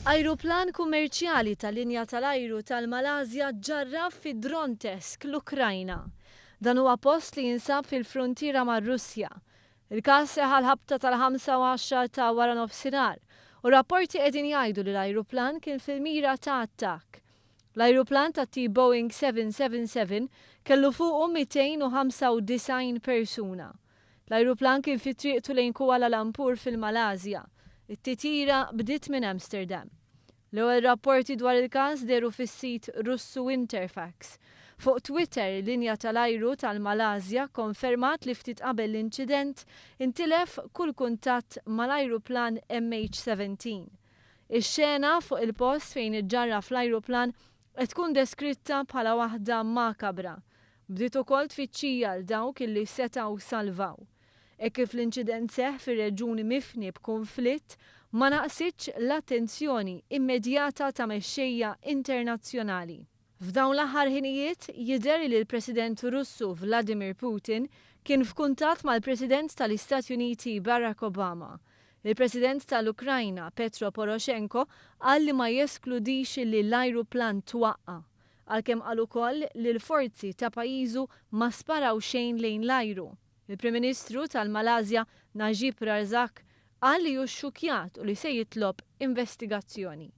Ajruplan kummerċjali tal-linja tal-ajru tal-Malasja ġġarraf fi Dronetsk, l-Ukrajna. Dan huwa post li jinsab fil-fruntiera mar-Russja. Il-każ seħħ għall-ħabta tal-5 u 10 ta' waranofsinhar u rapporti qegħdin jgħidu li l-ajruplan kien fil-mira ta' attakk. L-ajruplan tat-tip Boeing 777 kellu fuqu 295 persuna. L-ajruplan kien fi triqtu lejn Kuala Lumpur fil-Malasja. It-titjira bdiet minn Amsterdam. L-ewwel rapporti dwar il-każ dehru fis-sit Russu Interfax. Fuq Twitter, il-linja tal-ajru tal-Malasja kkonfermat li ftit qabel l-inċident intilef kull kuntatt mal-ajruplan MH17. Ix-xena fuq il-post fejn iġġarraf l-ajruplan qed tkun deskritta bħala waħda makabra. Bdiet ukoll tfittxija għal dawk illi setgħu salvaw. Hekk kif l-inċident seħħ fir-reġjun mifni b'kunflitt, ma naqsitx l-attenzjoni immedjata ta' mexxejja internazzjonali. F'dawn l-aħħar ħinijiet, jidher li l-President Russu Vladimir Putin kien f'kuntatt mal-President tal-Istati Uniti Barack Obama. Il-President tal-Ukrajna Petro Poroshenko qal li ma jeskludix li l-ajruplan twaqqa', għalkemm qal ukoll li l-forzi ta' pajjiżu ma sparaw xejn lejn l-ajru. Il-Prim Ministru tal-Malasja Najib Razak qal li hu xxukkjat u li se jitlob investigazzjoni.